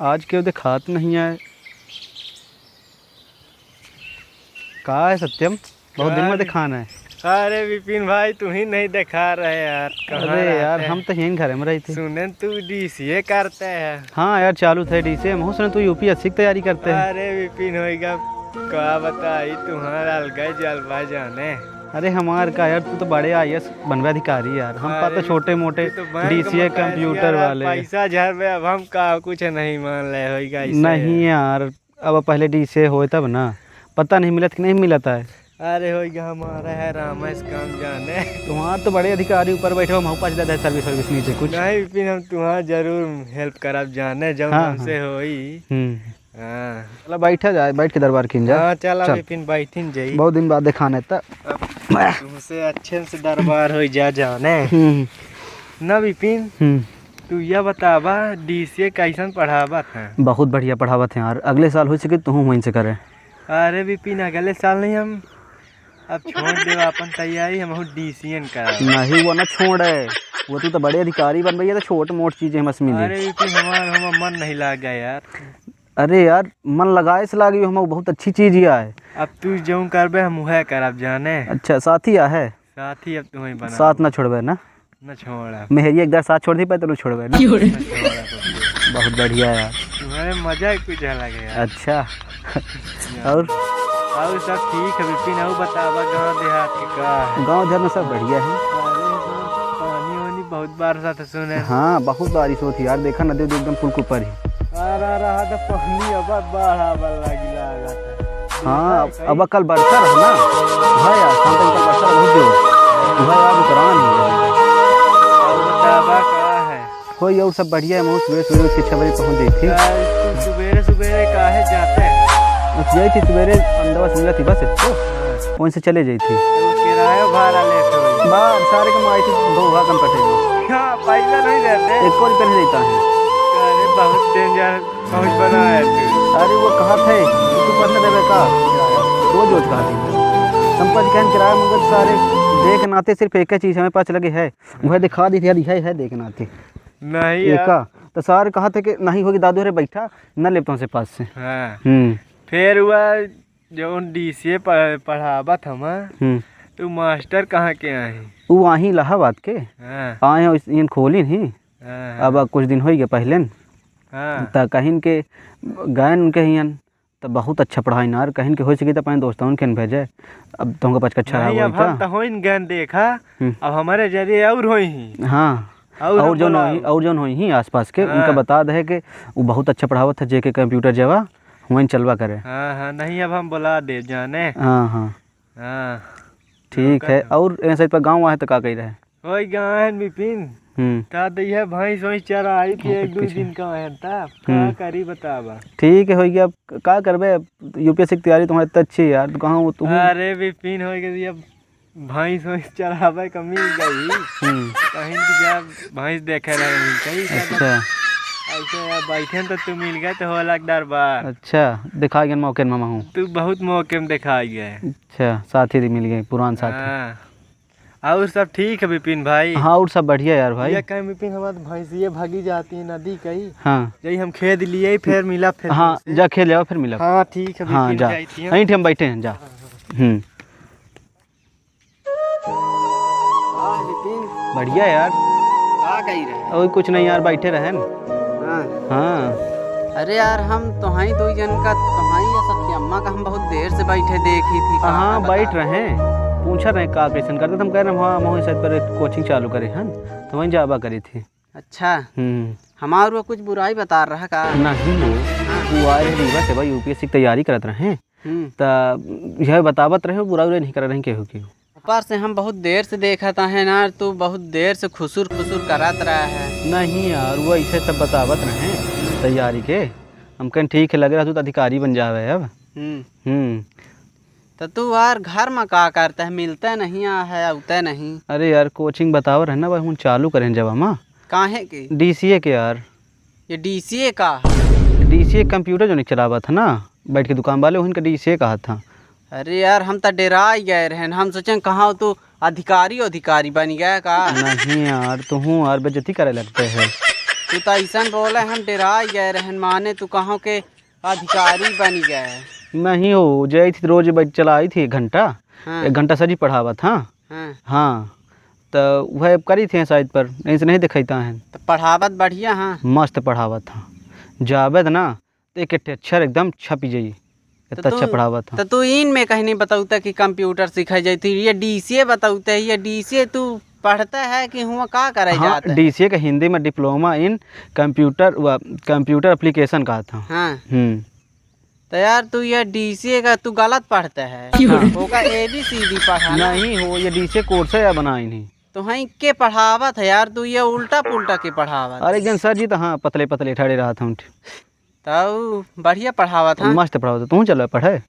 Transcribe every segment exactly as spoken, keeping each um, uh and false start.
आज केहू देखात नहीं आए। का है सत्यम? बहुत दिन में का रे? देखान है। अरे विपिन भाई, तू ही नहीं देखा रहे यार, कहाँ अरे यार, रहते? हम तो यहीं घर में रही थे। सुने तू डीसीए करते है। हाँ यार, चालू थे डीसीए। हम सुने तू यूपीएससी की तैयारी करते है। अरे विपिन होइगा, का बताई, तुम्हारा अलगा ही जलवा जाने। अरे हमार का यार, तू तो बड़े आईएएस बनबे अधिकारी यार, हम पा तो अरे, छोटे मोटे तू तो बैंक डीसीए मैकेनिक कंप्यूटर यार, वाले। पैसा झरबे, अब हम का कुछ नहीं मान ले होइगा ऐसे। नहीं यार, अब पहले डीसीए होए तब ना, पता नहीं मिलत कि नहीं मिलत है। अरे होइगा, हमारा है रामेश काम जाने। तुम्हार तो बड़े अधिकारी ऊपर बैठे हो, हम पास दे दे सर्विस वर्विस नीचे कुछ। नहीं विपिन, हम तुम्हार जरूर हेल्प करब जाने, जब हाँ, हमसे हाँ। होई। हम्म। हाँ। चला बैठा जाए, बैठ के दरबार कीन जाए। हाँ, चल, चल। अभी फिर बैठिन जाई। बहुत दिन बाद देखाने त। अब तुमसे अच्छे से दरबार होई जा जाने। हम्म। ना विपिन, हम्म। तू यह बतावा, डीसीए कैसन पढ़ावत है? बहुत बढ़िया पढ़ावत है यार, अगले साल हो सके तू वहीं से करे। अरे विपिन, अगले साल नहीं, हम अब छोड़ देवा अपन तैयारी, हम डीसीएन का। नहीं, वो ना छोड़े, वो तू तो बड़े अधिकारी बनबे, ये तो छोट मोट चीजें हमसे मिली। अरे विपिन, हमार, हमार मन नहीं लागा यार। अरे यार, मन लगाए से लागी, हम बहुत अच्छी चीज ही आए। अब तू जौन करबे, हम उहे करब जाने। अच्छा, साथी आहे? साथी अब तू ही बना। साथ ना छोड़बे ना? ना छोड़ा। मेहरी एक दार साथ छोड़ दी, पर तू छोड़बे ना? क्यों रे? ना छोड़ा तो। बहुत बढ़िया यार। तुम्हारे मजा ही कुछ अलग है यार। अच्छा। और? और सब ठीक है विपिन, और बतावा गाँव देहात के का है? गाँव घर में सब बढ़िया है। अरे हाँ, पानी वानी बहुत बरसात सुने। हाँ, बहुत बारिश होती यार, देखा नदी उदी एकदम पुल के ऊपर ही। आ रहा, रहा तो पानी अब बाढ़ आवे लागी लागत है। हाँ, अब, अब कल बरसा रहा ना। भाई यार, शाम तक कल बरसा रहा, बहुत जोर। भाई यार, उतरान ही है। और बतावा का है? होई और सब बढ़िया है, हम सुबह सुबह उठ के छह बजे पहुँच जाई थी। यार, तू सुबेरे सुबेरे काहे जाते है? उठ जाई थी सुबेरे, अंदर से मिला थी बस एक तो। हाँ। वहीं से चले जाई थी। तो किराया भाड़ा लेते हो? बाहर सारे के माई थी, दो भाग हम पटे। हाँ, पैसा नहीं देते। एक और रुपया नहीं देता है। अरे, बहुत डेंजर, बहुत बना है तू। अरे, वो कहा थे, तू पढ़ने देवे का? रोज रोज कहा थी। संपत कहन किराया मगर सारे देख नाते सिर्फ एक ही चीज हमें पास लगे है। वह दिखा दी थी, यार, यह है देख नाते। नहीं एक यार। का, तो सारे कहा थे कि नहीं होगी दादू रे बैठा, न लेता हूँ से पास से। हाँ। हम्म। फिर हुआ जौन डीसीए प-, पढ़ावत हमा, हम्म। तो मास्टर कहाँ के आही? उ आही इलाहाबाद के। हाँ। आए हैं, इस-, इहन खोलिन ही। हाँ, हाँ। अब कुछ दिन होई गए पहले न। हाँ। त कहिन के गए उनके हियन, त बहुत अच्छा पढ़ाइन यार, कहिन के हो सकी त अपने दोस्तवन के न भेजे। अब तुमका पचकच्छा नहीं, होई अब हम का? त होइन गए न देखा, हम्म। अब हमारे जरिए और होई ही। हाँ। और और हम जौन बोलाओ। होई, और जौन होई ही आसपास के, हाँ। उनका बता दे कि वो बहुत अच्छा पढ़ावत है, जेके कंप्यूटर जेवा, वहीं चलवा करे। हाँ, हाँ, नहीं, अब हम बुला दे जाने। हाँ, हाँ। हाँ। ठीक है। और ऐसे पर गाँव आए तो का कही रहे? वही गाँव है विपिन। हम्म। का दी है, भैंस वैंस चरा आई थी, हाँ, एक दो पीछे। दिन का है, तब का हम्म। करी बतावा। ठीक है, हो गया, अब का करबे, यूपीएससी की तैयारी तुम्हारी इतनी अच्छी है यार, तो कहाँ हो तुम? अरे विपिन, हो गया, अब भैंस वैंस चरावे का मिल गई। हम्म। कहीं की जा भैंस देखे रहे मिल गई। अच्छा। ऐसे यार बैठे तो तू मिल गए तो होला के दरबार। अच्छा, दिखा गए मौके में मामा हूँ। तू बहुत मौके में दिखा गए। अच्छा, साथी भी मिल गए, पुरान साथी। हाँ। और सब ठीक है विपिन भाई? हाँ, और सब बढ़िया यार भाई। ये कहीं विपिन हमारे भैंसिए भागी जाती है नदी कहीं। हाँ। यही हम खेद लिए फिर मिला फिर हाँ, तुमसे। जा खेल जाओ फिर मिला। हाँ, ठीक है हाँ, विपिन जा। जाई थी हम। यहीं हम बैठे हैं, जा। हम्म। हाँ, विपिन। बढ़िया यार। का कही रहे? और कुछ नहीं यार, बैठे रहे न। हाँ। हाँ। अरे यार, हम तोहाई दो जन का, तोहाई या सत्यम्मा का हम बहुत देर से बैठे देखी थी। का हाँ, बता? बैठ रहे। पूछा रहे का कैसन करते, तो हम कह रहे हैं, "हाँ, हम वहीं साइड पर कोचिंग चालू करे हन, तो वहीं जाबा करी थी।" अच्छा। हम्म। हमार वो कुछ बुराई बता रहा का? नहीं वो, हाँ। वो आए रहे रीवा से भाई, यूपीएससी की तैयारी करत रहे। हम्म। त यह बतावत रहे, बुराई उराई नहीं कर रहे केहू की। ऊपर से हम बहुत देर से देखत आहे ना, तू बहुत देर से खुसुर खुसुर करत रहा है। नहीं यार, वो ऐसे सब बतावत रहे तैयारी के। हम कहें ठीक है, लगे रहा तू तो अधिकारी बन जावे अब। हम्म। हम्म। तो तू यार घर में का करते है, मिलते नहीं आ है, आते नहीं। अरे यार, कोचिंग बतावत रहे ना भाई, हम चालू करें जब हम। काहे के? डीसीए के यार। ये डीसीए का? डीसीए कंप्यूटर जो नहीं चलावत है ना, बैठ के दुकान वाले, उनका डीसीए कहा था। अरे यार, हम तो डेराई गए रहे, हम सोचे कहाँ तू अधिकारी, अधिकारी बन गया का? नहीं यार, तू हूँ यार, बेइज्जती करे लगते है। तू तो अइसन बोले, हम डेराइ गए रहन, माने तू कहाँ के अधिकारी बनि गए। नहीं हो, जाइत ही रोज बैठ चला आइत ही एक घंटा, हाँ। एक घंटा सर जी पढ़ावत, हाँ। हाँ। हाँ, तो वह करित ही साइट पर, नहीं से नहीं दिखाइता है। तो पढ़ावत बढ़िया, हाँ। मस्त पढ़ावत, हाँ। जावेद ना, तो एक एक अक्षर एकदम छपि जाई। तो इतना अच्छा तू, पढ़ावत है। तो तू इन में कहीं नहीं बतौता कि कंप्यूटर सिखाई जाती, ये डीसीए बतौते है, ये डीसीए तू पढ़ता है कि हुआ का करे हाँ, जाता है? डीसीए का हिंदी में diploma in computer, वा, computer application कहा था। हाँ। हम्म। तो यार, तू ये डीसीए का तू गलत पढ़ता है। क्यों रे? ओका एबीसीडी पढ़ा ना। नहीं हो, ये डीसीए कोर्स है या बनाई नहीं। तो हैं के पढ़ावत है यार, तू ये उल्टा पुल्टा के पढ़ावत अरे है। जन सर जी तो हाँ, पतले पतले ठहरे रहा था उनके। तउ बढ़िया पढ़ावत, हाँ? मस्त पढ़ावत, तू चला पढ़े।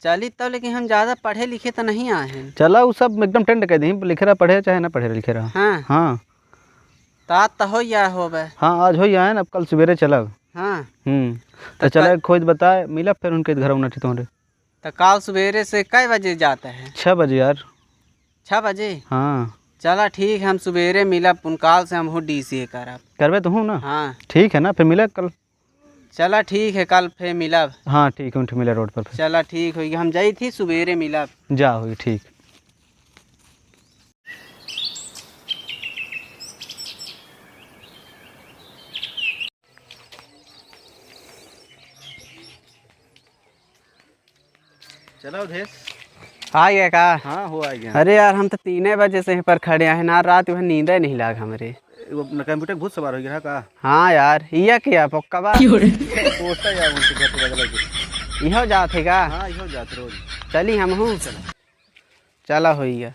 चली तउ, लेकिन हम ज्यादा पढ़े लिखे तो नहीं आए हैं। चला, उ सब एकदम टेंड कह दही, लिखे रहा, पढ़े चाहे ना पढ़े, लिखे रहा। हाँ। हाँ। तात तो हो या होबे। हाँ, आज हो या है ना, अब कल सवेरे चलब। हाँ। हम्म। तो तो चला, कल खोज बताए, मिला फिर उनके घर उन्हें तोहरे। तो काल सवेरे से कै बजे जाता है? छः बजे यार। छः बजे? हाँ। चला ठीक है, हम सवेरे मिलब, उनकाल से हम हो डीसीए करब। करबे तो हूँ ना? हाँ। ठीक है ना, फिर मिले कल। चला ठीक है, कल फिर मिलब। हाँ ठीक है, उनके मिले रोड पर फिर। चला ठीक होई, हम जाई थी सवेरे मिलब। जा होई, ठीक। चला अवधेश। आ गया का? हाँ, हो आ गया। अरे यार, हम तो तीने बजे से यहीं पर खड़े हैं ना, रात भर नींद ही नहीं लाग हमरे। वो अपना कंप्यूटर भूत सवार हो गया का? हाँ यार, ये क्या पक्का बा? क्यों रे? सोचता यार, उनके घर पे बदला के। इहो जात है का? हाँ, इहो जात रोज। चली हम हूँ। चला। चला होइया।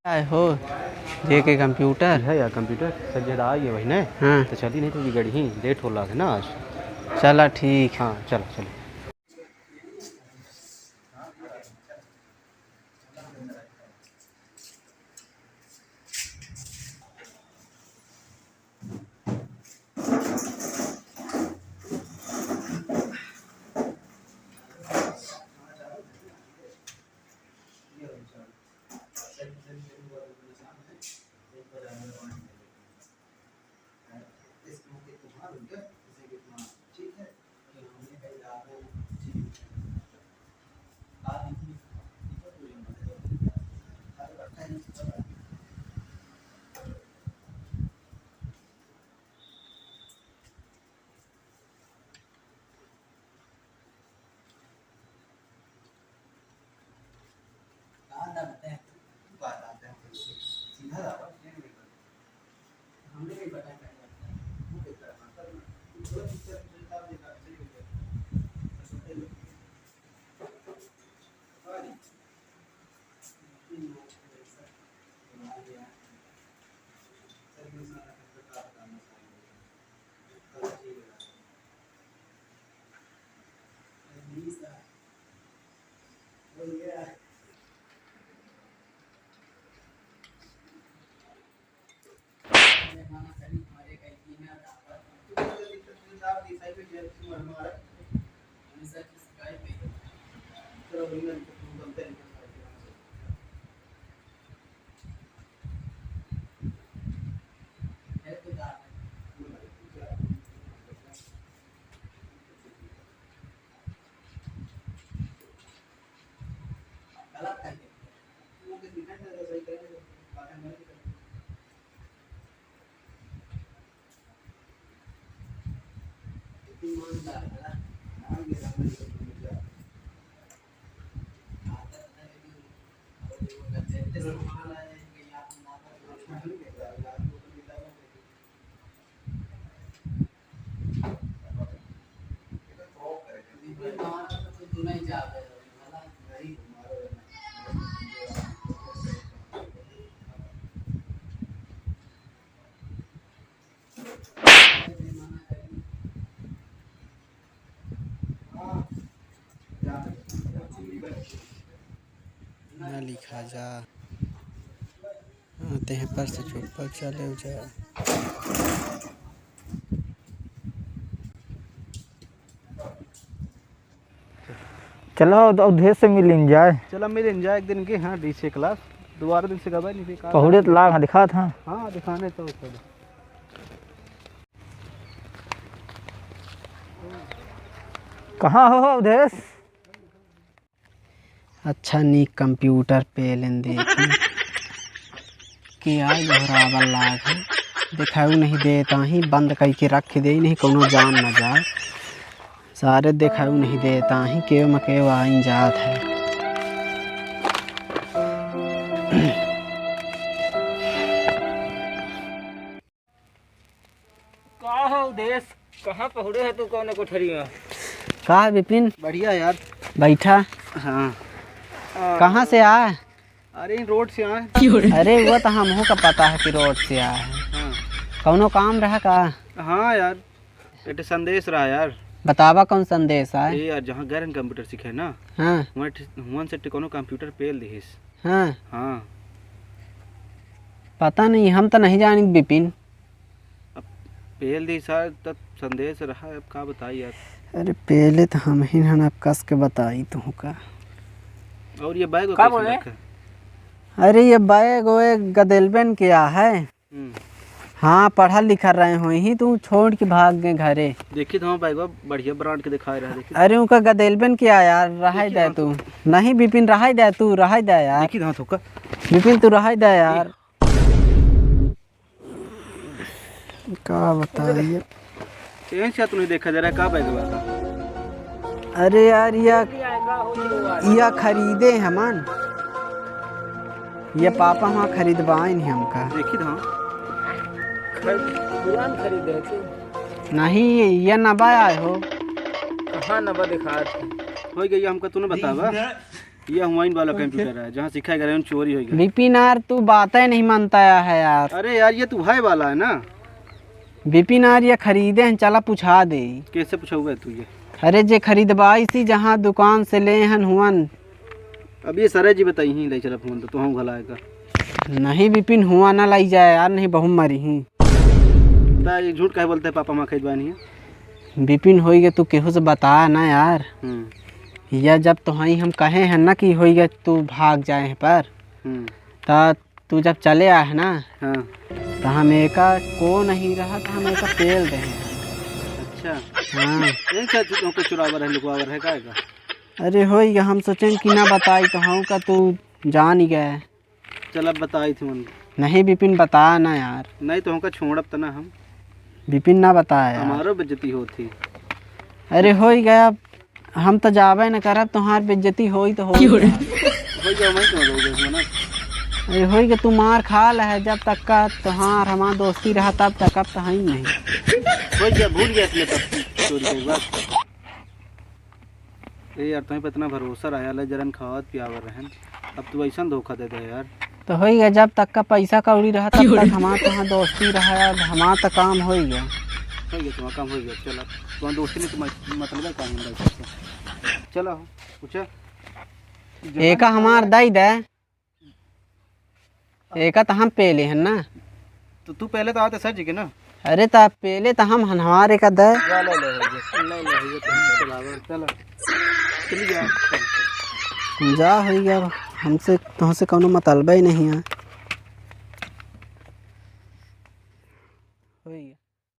आए हो, जे के कंप्यूटर? है यार कंप्यूटर, सर जी आ गए वही ने। हाँ। तो चली नहीं तो बिगड़ी ही, लेट हो लाग है ना आज। चला ठीक। हाँ, चलो, चलो। ना लिखा जा। हाँ, तेह पर से चुप्पा चले जा। चला, अव-, अवधेश से मिलिन जाए। चला, मिलिन जाए एक दिन के, हाँ, डीसी क्लास। दोबारा दिन से गवा नहीं, बेकार। पहुड़े तो लाग, हाँ, दिखात, हाँ। हाँ, दिखाने तो चलो। कहाँ हो, हो, अवधेश? अच्छा, नीक कंप्यूटर पेलेन देखी। के आ गोहरावल लाग है, देखाऊ नहीं देता ही, बंद कई के रख दे, नहीं कोनो जान न जाए। सारे देखाऊ नहीं देता ही, केव म केव आइन जात है। का हो देश, कहाँ पहुड़े है तू, कौने कोठरी में? का है विपिन? बढ़िया यार। बैठा। हाँ। कहाँ से आए? अरे, इन रोड से आए। अरे, वो तो हमहू का पता है कि रोड से आए हैं। हाँ। कौनो काम रहा का? हाँ यार, एक ठे संदेश रहा यार। बतावा, कौन संदेश आए? ए यार, जहाँ गए रहन कंप्यूटर सीखे ना, हाँ। वहाँ ठे-, हुवन से ठे कौनो कंप्यूटर पेल दिहिस। हाँ। हाँ। पता नहीं, हम तो नहीं जानी विपिन। अब पेल दी सर, तब संदेश रहा, अब का बताई यार। अरे पेले तो हम ही हन, अब कस के बताई तुहका। और ये बैग का कैसे बोले? रखा है? अरे ये बैग वो एक गदेलबेन के आ है। हम्म। हाँ, पढ़ल लिखल रहे हो ही, तू छोड़ के भाग गए घरे। देखी तो हाँ बैग बढ़िया ब्रांड के दिखाए रहा, देखी। अरे उनका गदेलबेन के आ यार, रहाई देखी दे हाँ तू। नहीं विपिन, रहाई दे तू, रहाई दे यार। देखी हाँ थोका। विपिन तू रहाई दे यार। का बताइए। चैन से तूने देखा जरा का बैग बा? अरे यार, या, या खरीदे हमन, ये पापा वहाँ खरीदवाइन ही हमका। देखी था। खर-, पुरान खरीदे है तू? नहीं, ये नवा आए हो। कहाँ नवा दिखात है? हो गई हमका, तू न बतावा। ये हुआइन वाला कंप्यूटर है, जहाँ सिखाए गए चोरी हो गया। विपिन यार, तू बातें नहीं मानता है यार। अरे यार, ये तू है वाला है ना? विपिन यार, ये खरीदे हैं, चला पूछा दे। कैसे पूछाऊगा तू ये? अरे जे खरीदवाई सी, जहाँ दुकान से ले हन हुअन। अब ये सरे जी बताई ही, ले चला फोन तो, तो हम घलाए का। नहीं विपिन, हुआ ना लाई जाए यार, नहीं बहुत मरी ही। ता ये झूठ काहे बोलते हैं, पापा माँ खरीदवाए नहीं है? विपिन होई गए, तू केहू से बता ना यार। हम्म। या जब तो हई हम कहे हैं ना कि होई गए तू भाग जाए हैं पर, हम्म। त तू जब चले आए है ना, हाँ। त हम एका को नहीं रहा, त हम एका पेल दे हैं। अच्छा। हाँ। एक साथ तू हमको चुरावर है, लुकवावर है, का है का? अरे होई गए, हम सोचें कि ना बताई तो हम का तू जान ही गए। चल, अब बताई थी उनको। नहीं विपिन, बता ना यार। नहीं तो हमका छोड़ब त ना हम। विपिन ना बताया यार। हमारो बेइज्जती होत ही। अरे होई गया, हम तो जाबे न करब, तोहार बेइज्जती होई तो होई। क्यों रे? होई गया, मैं समझ हो गया ना। अरे होई गया, तू मार खा ले है, जब तक का तोहार हमार दोस्ती रहा तब तक, अब तो है ही नहीं। होई गया, भूल गया इसलिए तब चोरी के बाद। ए यार, तुम्हें पे इतना भरोसा रहा यार, जरन खावत पियावर रहन, अब तू ऐसा धोखा दे दे यार। तो होई गया, जब तक का पैसा कौड़ी रहा, तब तक हमार तोहार दोस्ती रहा, अब हमार तो काम होई गया। होई गया, तुम्हारा काम होई गया। चलो, तुम्हारा दोस्ती नहीं, तुम्हारा मतलब है काम होई गया। चलो, पूछा। एका हमार दई दे। एका त हम पेले हन ना। तो तू पहले तो आते सर जी के ना। अरे त पेले त हम हन, हमारे का दे। जा ले, ले, हो गया। ले, ले, हो गया, तुम चलावे। चलो। चली जा। जा, होई गया, हमसे, तुमसे कौनो मतलबे ही नहीं है। होई गया।